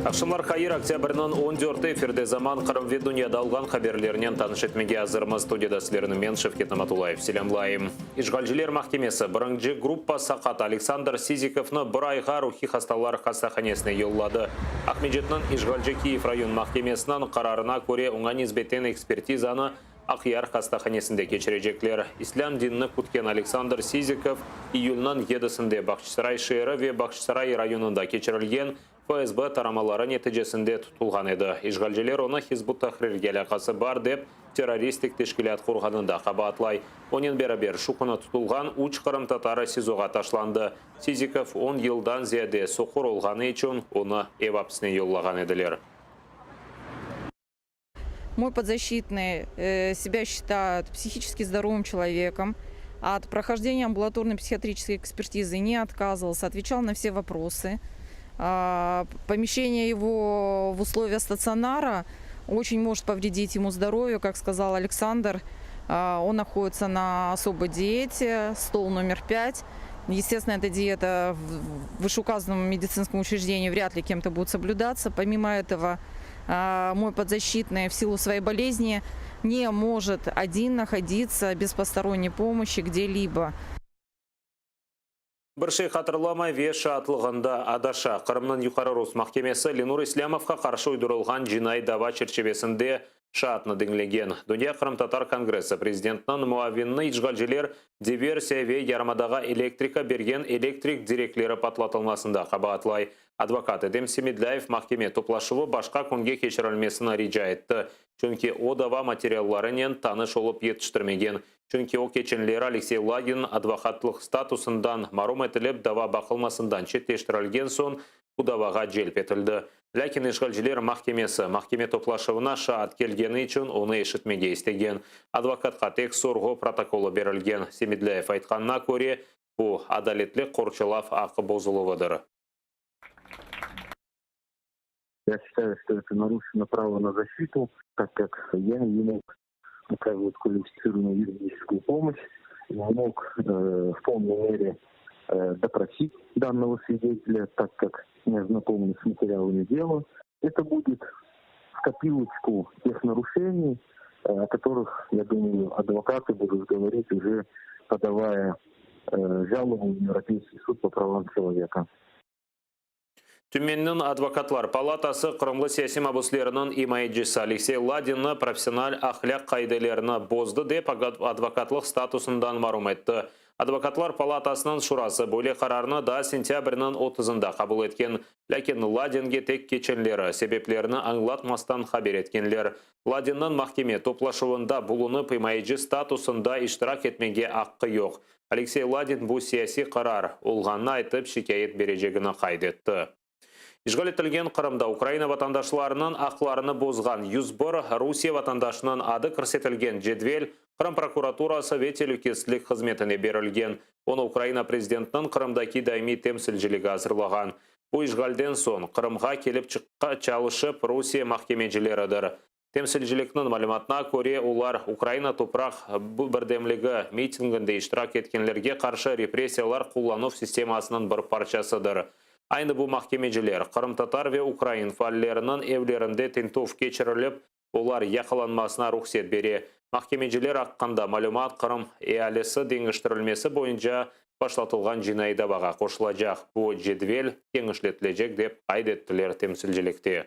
Aqşamlar hayır, oktâbrniñ on dörtü efirde Zaman, Qırım ve dünyada olğan haberlernen tanış etmege azırmız. Studiyada sizlerni men, Şevket Namatullayev, selâmlayım. İşğalciler mahkemesi birinci gruppa saqat Aleksandr Sizikovnı bir ayğa ruhiy hastalar hastahanesine yolladı. Aqmescitniñ işğalci Kiyev rayon mahkemesiniñ qararına köre oña nisbeten ekspertizanı Aqyar hastahanesinde keçirecekler. İslâm dinini kütken Aleksandr Sizikov iyülniñ yedisinde Bağçasaray şeeri ve Bağçasaray rayonında keçirilgen FSB taramaları neticesinde tutulğan edi. İşğalciler onı Hizb ut-Tahrirge alâqası bar dep, terroristik teşkilât qurğanında qabaatlay. Onen beraber şu künü tutulğan üç qırımtatarı SİZOğa taşlandı. Sizikov on yıldan ziyade soqur olğanı içün onı ev apsine yollağan ediler. Moy podzaşçitnıy sebâ şçitayet psihiçeski zdorovım çelovekom, ot prohojdeniya ambulatornoy psihiatriçeskoy ekspertizı ne otkazıvalsâ, otveçal na vse voprosı. Pomeşçeniye ego v usloviya statsionara oçen možet povredit emu zdorovye, kak skazal Aleksandr, on nahoditsâ na osoboy diete, stol nomer pât. Estestvenno, eta dieta v vышеуказанном meditsinском учреждении вряд ли кем-то будет соблюдаться. Помимо этого, Мой подзащитный в силу своей болезни не может один находиться без посторонней помощи где-либо. Bir şey hatırlamay ve şaatlığında adaşa. Qırımnıñ Yuqarı Rus mahkemesi Lenur İslâmovqa qarşı uydurılğan cinaiy dava çerçivesinde şaatnı diñlegen. Dünya qırımtatar kongressi prezidentiniñ muavinini işğalciler diversiya ve yarımadağa elektrika bergen elektrik direkleri patlatılmasında qabaatlay. Advokat Edem Semedlâyev mahkeme toplaşuvı başqa künge keçirilmesini rica etti, çünki o dava materiallarınen tanış olıp yetiştirmegen. Çünki o keçenleri Aleksey Ladin advokatlıq statusından marum etilip dava baqılmasından çetleştirilgen soñ bu davağa celp etildi. Lâkin işğalciler mahkemesi, mahkeme toplaşuvına şaat kelgeni içün onı eşitmege istegen. Advokatqa tek sorğu protokolı berilgen. Semedlâyev aytqanına köre, bu, adaletli qorçalav aqqı bozuluvıdır. Ya считаю, что это нарушено право на защиту, так как я не мог оказывать квалифицированную юридическую помощь, не мог в полной мере допросить данного свидетеля, так как не ознакомлен с материалами дела. Это будет в копилочку тех нарушений, о которых, я думаю, адвокаты будут говорить уже подавая жалобу в Европейский суд по правам человека. Tümenniñ advokatlar palatası qırımlı siyasiy mabüsleriniñ imayecisi Aleksey Ladinni professional ahlâq qaidelerini bozdı dep advokatlıq statusından marum etti. Advokatlar palatasınıñ şurası böyle qararnı daa sentâbrniñ otuzında qabul etken, lâkin Ladinge tek keçenleri, sebeplerini añlatmastan haber etkenler. Ladinniñ mahkeme toplaşuvında bulunıp imayeci statusında iştirak etmege aqqı yoq. Aleksey Ladin bu siyasiy qarar olğanını aytıp, şikâyet berecegini qayd etti. İşğal etilgen Qırımda Ukraina vatandaşlarınıñ aqlarını bozğan 101 Rusiye vatandaşınıñ adı kirsetilgen cedvel Qırım prokuraturası ve telükesizlik hızmetine berilgen. Onı Ukraina prezidentiniñ Qırımdaki daimiy temsilciligi azırlağan. Bu işğalden soñ Qırımğa kelip çalışıp Rusiye mahkemecileridir. Temsilcilikniñ malümatına köre, olar Ukraina topraq birdemligi mitinginde iştirak etkenlerge qarşı repressiyalar qullanuv sistemasınıñ bir parçasıdır. Aynı bu mahkemeciler, qırımtatar ve ukrain faalleriniñ evlerinde tintüv keçirilip, olar yaqalanmasına ruhset bere. Mahkemeciler aqqında malümat Qırım ealisi deñiştirilmesi boyunca başlatılğan cinaiy davağa qoşulacaq. Bu cedvel kenişletilecek, dep qayd ettiler temsilcilikte.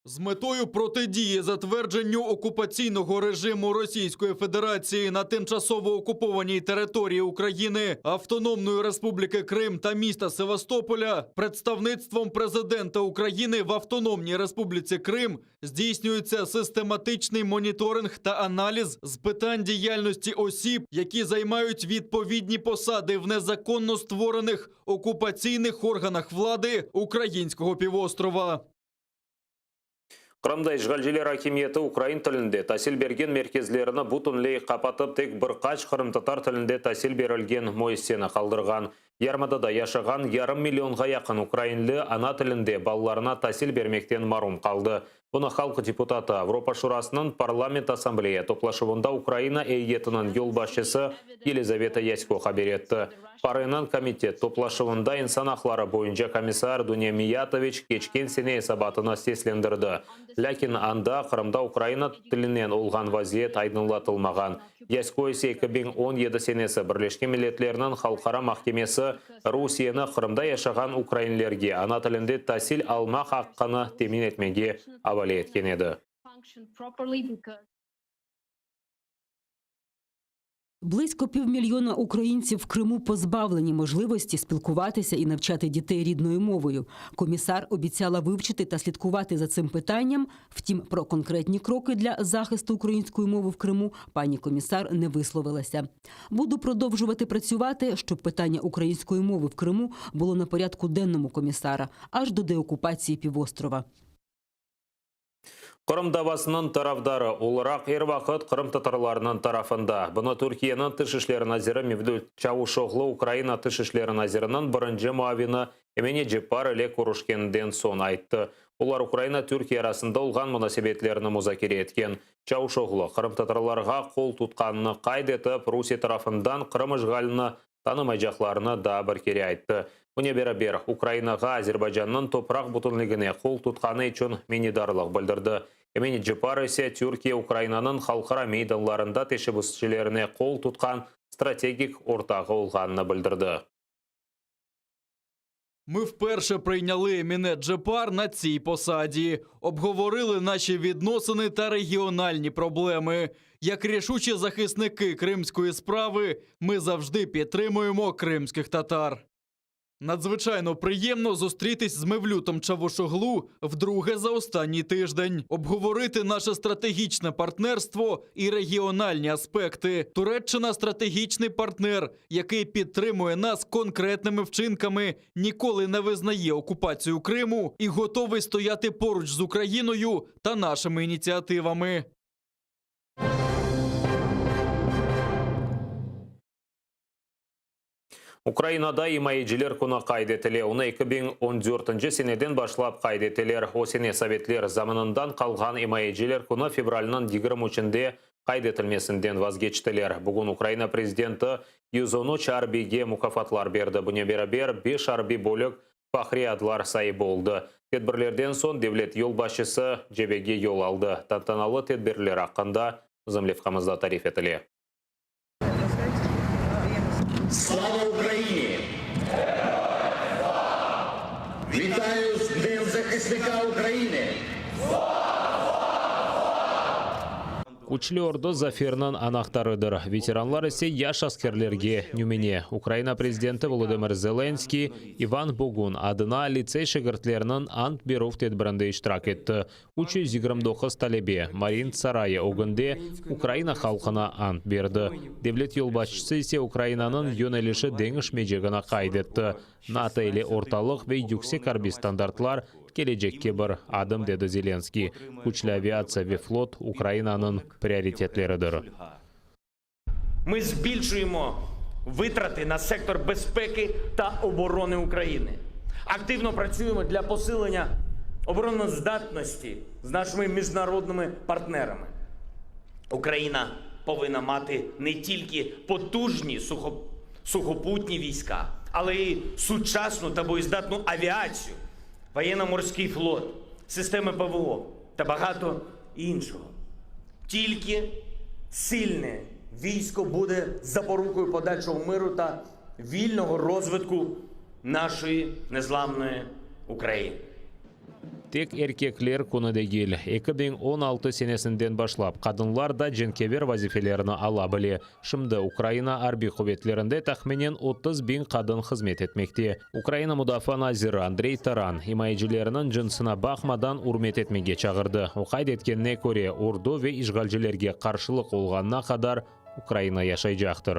З метою протидії затвердженню окупаційного режиму Російської Федерації на тимчасово окупованій території України, Автономної Республіки Крим та міста Севастополя, представництвом Президента України в Автономній Республіці Крим здійснюється систематичний моніторинг та аналіз з питань діяльності осіб, які займають відповідні посади в незаконно створених окупаційних органах влади українського півострова. Qırımda işğalciler akimiyeti ukrain tilinde tasil bergen merkezlerini bütünley qapatıp, tek bir qaç qırımtatar tilinde tasil berilgen müessiseni qaldırğan. Yarımadada yaşağan yarım millionğa yaqın ukrainli ana tilinde balalarına tasil bermekten marum qaldı. Bunı halq deputatı, Avropa Şurasınıñ Parlament Assambleya toplaşuvında Ukraina eyyetiniñ yolbaşçısı Yelizaveta Yasko haber etti. PAREniñ komitet toplaşuvında insan aqları boyunca komissar Dunâ Miyatoviç keçken sene esabatını seslendirdi. Lâkin anda Qırımda Ukraina tilinen olğan vaziyet aydınlatılmağan. Yasko ise 2017 senesi Birleşken Milletlerniñ Halqara mahkemesi Rusiyeni Qırımda yaşağan ukrainlerge ana tilinde tasil almaq aqqını temin etmege avale etken edi. Близько півмільйона українців в Криму позбавлені можливості спілкуватися і навчати дітей рідною мовою. Комісар обіцяла вивчити та слідкувати за цим питанням. Втім, про конкретні кроки для захисту української мови в Криму пані комісар не висловилася. Буду продовжувати працювати, щоб питання української мови в Криму було на порядку денному комісара аж до деокупації півострова. Qırım davasınıñ tarafdarı olaraq er vaqıt qırımtatarlarnıñ tarafında. Bunı Türkiyeniñ Tış işleri naziri Mevlüt Çavuşoğlu Ukraina Tış işleri naziriniñ birinci muavini Emine Ceppar ile körüşkeninden soñ ayttı. Olar Ukraina-Türkiye arasında olğan munasebetlerni muzakere etken. Çavuşoğlu, qırımtatarlarğa qol tutqanını qayd etip, Rusiye tarafından Qırım işğalini tanımaycaqlarını daa bir kere ayttı. Bunen beraber, Ukrainağa Azerbaycannıñ topraq bütünligine qol tutqanı içün minnetdarlıq bildirdi. Emine Ceppar ise Türkiye Ukrainanıñ halqara meydanlarında teşebbüsçilerine qol tutqan strategik ortağı olğanını bildirdi. Ми вперше прийняли Еміне Джепар на цій посаді, обговорили наші відносини та регіональні проблеми. Як рішучі захисники кримської справи, ми завжди підтримуємо кримських татар. Надзвичайно приємно зустрітись з Мевлютом Чавушоглу вдруге за останній тиждень, обговорити наше стратегічне партнерство і регіональні аспекти. Туреччина стратегічний партнер, який підтримує нас конкретними вчинками, ніколи не визнає окупацію Криму і готовий стояти поруч з Україною та нашими ініціативами. Ukrainada imayeciler künü qayd etile. Onı 2014 seneden başlap qayd eteler. O sene sovetler zamanından qalğan imayeciler künü fevralniñ 23-nde qayd etilmesinden vazgeçtiler. Bugün Ukraina prezidenti 113 arbiyge mukâfatlar berdi. Bunen beraber, beş arbiy bölük fahriy adlar saibi oldı. Tedbirlerden soñ devlet yolbaşçısı cebege yol aldı. Tantanalı tedbirler aqqında bizim levhamızda tarif etile. Слава Україні! Вітаю з Днем захисника України! Küçlü ordu zaferniñ anahtarıdır, veteranlar ise yaş askerlerge nümüne. Ukraina prezidenti Volodımır Zelenskıy İvan Bogun adına litsey şegirtleriniñ ant berüv tedbirinde iştirak etti. 329 talebe Mariinsk sarayı ögünde Ukraina halqına ant berdi. Devlet yolbaşçısı ise Ukrainanıñ yönelişi deñişmeycegini qayd etti. NATO ile ortalıq ve yüksek arbiy standartlar, kelecekke bir adım, dedi Zelenskıy. Küçlü aviatsiya ve flot, Ukrainanıñ prioritetleridir. Ми збільшуємо витрати на сектор безпеки та оборони України. Активно працюємо для посилення обороноздатності з нашими міжнародними партнерами. Україна повинна мати не тільки потужні сухопутні війська, але й сучасну та боєздатну авіацію, воєнно-морський флот, системи ПВО та багато іншого. Тільки сильне військо буде запорукою подальшого миру та вільного розвитку нашої незламної України. Tek erkekler künü degil. 2016 senesinden başlap, qadınlar da cenkâver vazifelerni ala bile. Şimdi Ukraina arbiy quvetlerinde tahminen 30 biñ qadın hızmet etmekte. Ukraina mudafaa naziri Andrey Taran, imayecileriniñ cınsına baqmadan ürmet etmege çağırdı. O qayd etkenine köre, ordu ve işğalcilerge qarşılıq olğanına qadar Ukraina yaşaycaqtır.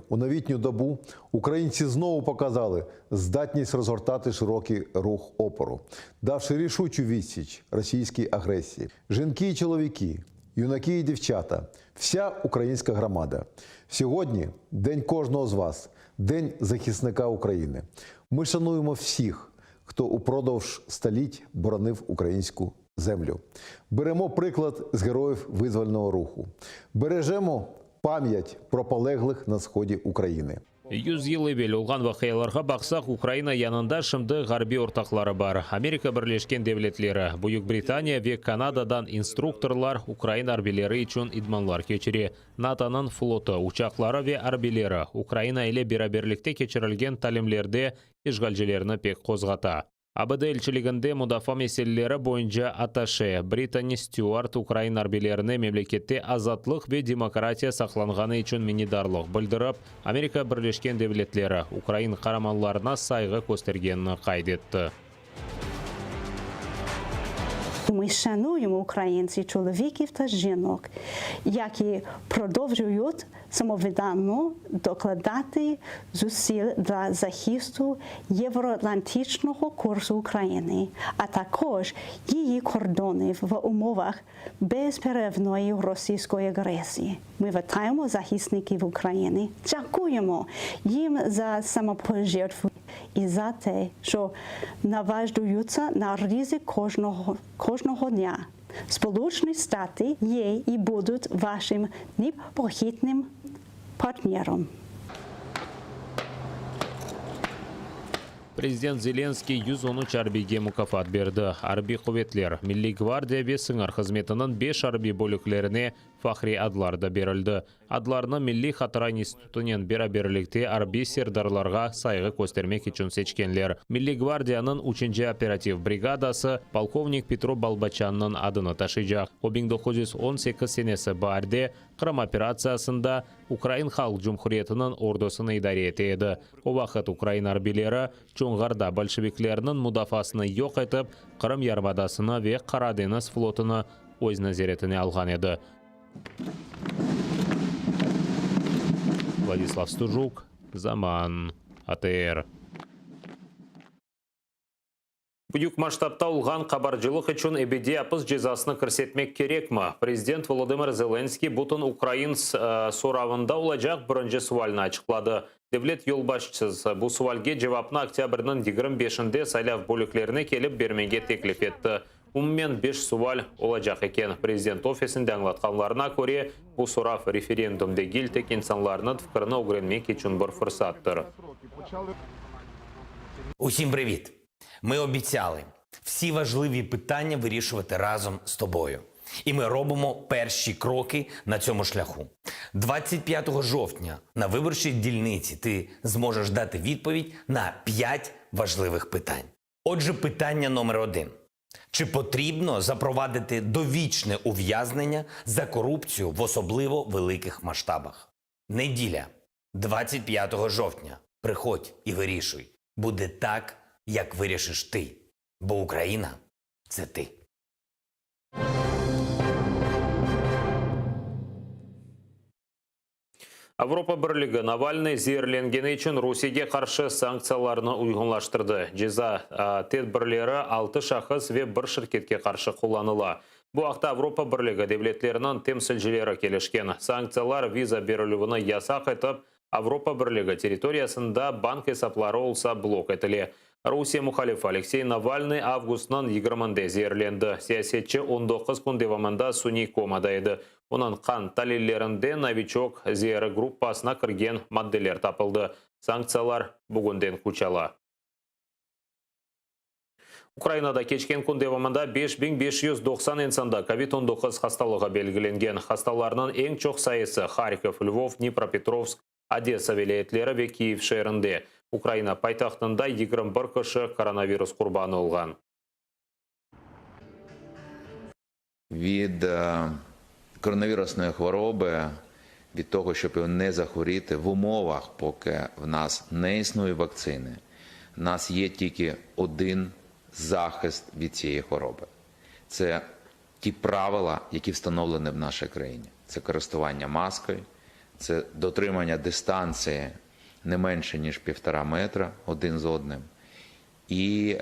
У новітню добу українці знову показали здатність розгортати широкий рух опору, давши рішучу відсіч російській агресії. Жінки і чоловіки, юнаки і дівчата, вся українська громада. Сьогодні день кожного з вас. День захисника України. Ми шануємо всіх, хто упродовж століть боронив українську землю. Беремо приклад з героїв визвольного руху. Бережемо пам'ять про полеглих на сході України. 100 yıl evel olğan vaqialarğa baqsaq, Ukraina yanında şimdi ğarbiy ortaqları bar. Amerika Birleşken Devletleri, Büyük Britaniya ve Kanadadan instruktorlar ukrain arbiyleri içün idmanlar keçire. NATOnıñ flotu, uçaqları ve arbiyleri Ukraina ile beraberlikte keçirilgen talimlerde işğalcilerni pek qozğata. ABD elçiliginde mudafaa meseleleri boyunca attaşe Brittani Stüart ukrain arbiylerine memlekette azatlıq ve demokratiya saqlanğanı içün minnetdarlıq bildirip, Amerika Birleşken Devletleri ukrain qaramanlarına sayğı köstergenini qayd etti. Ми шануємо українців, чоловіків та жінок, які продовжують самовіддано докладати зусиль для захисту євроатлантичного курсу України, а також її кордонів в умовах безперервної російської агресії. Ми вітаємо захисників України, дякуємо їм за самопожертву і за те, що наважуються на ризик кожного, кожного дня. Сполучені Штати є і будуть вашим непохитним партнером. Prezident Zelenskıy 113 arbiyge mukâfat berdi. Arbiy quvetler, Milliy gvardiya ve sıñır hızmetiniñ beş arbiy bölüklerine fahriy adlar da berildi. Adlarnı Milliy hatıra institutınen beraberlikte arbiy serdarlarğa sayğı köstermek içün seçkenler. Milliy gvardiyanıñ üçünci operativ brigadası polkovnik Petro Balbaçannıñ adını taşıycaq. O, 1918 senesi baarde Qırım operatsiyasında Ukrain Halq Cumhuriyetiniñ ordusını idare ete edi. O vaqıt ukrain arbiyleri Çonğarda bolşeviklerniñ mudafaasını yoq etip, Qırım yarımadasını ve Qara deñiz flotunı öz nezaretine alğan edi. Vladislav Stujuk, Zaman, ATR. Büyük masştabta olğan qabarcılıq içün ebediy apis cezasını kirsetmek kerekmi? Prezident Volodımır Zelenskıy bütün ukrain soravında olacaq birinci sualni açıqladı. Devlet yolbaşçısı bu sualge cevapnı oktâbrniñ 25-inde saylav bölüklerine kelip bermege teklif etti. Umumen beş sual olacaq eken. Prezident ofisinde añlatqanlarına köre, bu sorav referendum degil, tek insanlarnıñ fikrini ögrenmek içün bir fırsattır. Усім привіт! Ми обіцяли всі важливі питання вирішувати разом з тобою. І ми робимо перші кроки на цьому шляху. 25 жовтня на виборчій дільниці ти зможеш дати відповідь на 5 важливих питань. Отже, питання номер один. Чи потрібно запровадити довічне ув'язнення за корупцію в особливо великих масштабах? Неділя, 25 жовтня. Приходь і вирішуй. Буде так, як вирішиш ти. Бо Україна це ти. Avropa Birligi Navalnıy zeerlengeni içün Rusiyege qarşı sanktsiyalarnı uyğunlaştırdı. Ceza tedbirleri altı şahıs ve bir şirketke qarşı qullanıla. Bu aqta Avropa Birligi devletleriniñ temsilcileri kelişken. Sanktsiyalar viza berilüvini yasaq etip, Avropa Birligi territoriyasında bank esapları olsa blok etile. Rusiye muhalifi Aleksey Navalnıy avgustnıñ yigirminde zeerlendi. Siyasetçi 19 kün devamında suniy komada edi. Onıñ qan talillerinde Noviçok zeeri gruppasına kirgen maddeler tapıldı. Sanktsiyalar bugünden küç ala. Ukrainada keçken kün devamında 5590 insanda kovid 19 hastalığı belgilengen. Hastalarnıñ eñ çoq sayısı Harkov, Lvov, Dnipropetrovsk, Odesa vilâyetleri ve Kyiv şeerinde. Ukraina paytahtında 21 kişi koronavirus qurbanı olğan. Від коронавірусної хвороби, від того, щоб не захворіти в умовах, поки в нас не існує вакцини, в нас є тільки один захист від цієї хвороби. Це ті правила, які встановлені в нашій країні. Це користування маскою, це дотримання дистанції не менше, ніж півтора метра один з одним, і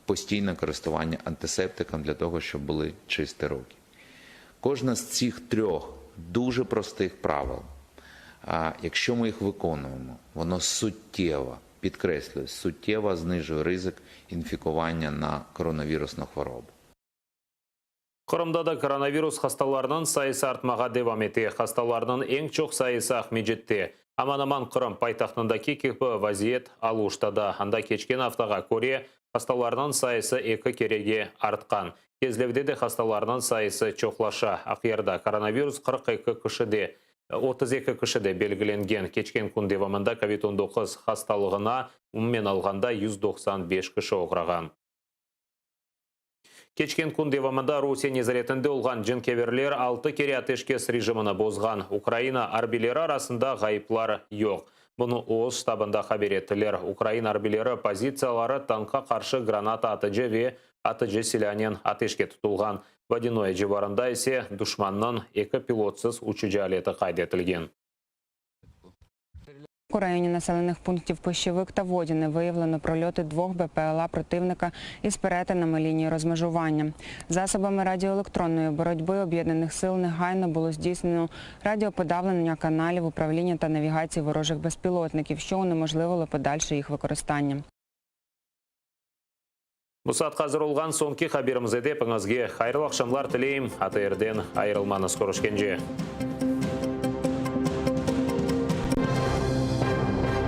постійне користування антисептиком для того, щоб були чисті руки. Кожна з цих трьох дуже простих правил. А якщо ми їх виконуємо, воно суттєво, підкреслюю, суттєво знижує ризик інфікування на коронавірусну хворобу. Qırımda da koronavirus hastalarınıñ sayısı artmağa devam ete. Hastalarnıñ eñ çoq sayısı Aqmescitte. Aman-aman Qırım paytahtındaki kibi vaziyet Aluştada. Anda keçken aftağa köre hastalarnıñ sayısı eki kerege artqan. Kezlevde de hastalarnıñ sayısı çoqlaşa. Aqyarda koronavirus 42 kişide, 32 kişide belgilengen. Keçken kün devamında kovid 19 hastalığına umumen alğanda 195 kişi oğrağan. Keçken kün devamında Rusiye nezaretinde olğan cenkâverler altı kere ateşkes rejimini bozğan. Ukraina arbiyleri arasında ğayıplar yoq. Bunı öz ştabında haber ettiler. Ukraina arbiyleri pozitsiyaları tankqa qarşı granata atıcı ve atıcı silânen ateşke tutulğan. Vodânoye civarında ise duşmannıñ eki pilotsız uçucı aleti qayd etilgen. У районі населених пунктів Пищевик та Водяне виявлено прольоти двох БПЛА противника із перетинами лінії розмежування. Засобами радіоелектронної боротьби об'єднаних сил негайно було здійснено радіоподавлення каналів управління та навігації ворожих безпілотників, що унеможливило подальше їх використання. Bu saatqa azır olğan soñki haberimiz edi. Epiñizge hayırlı aqşamlar tileyim. ATRden ayırılmañız körüşkence.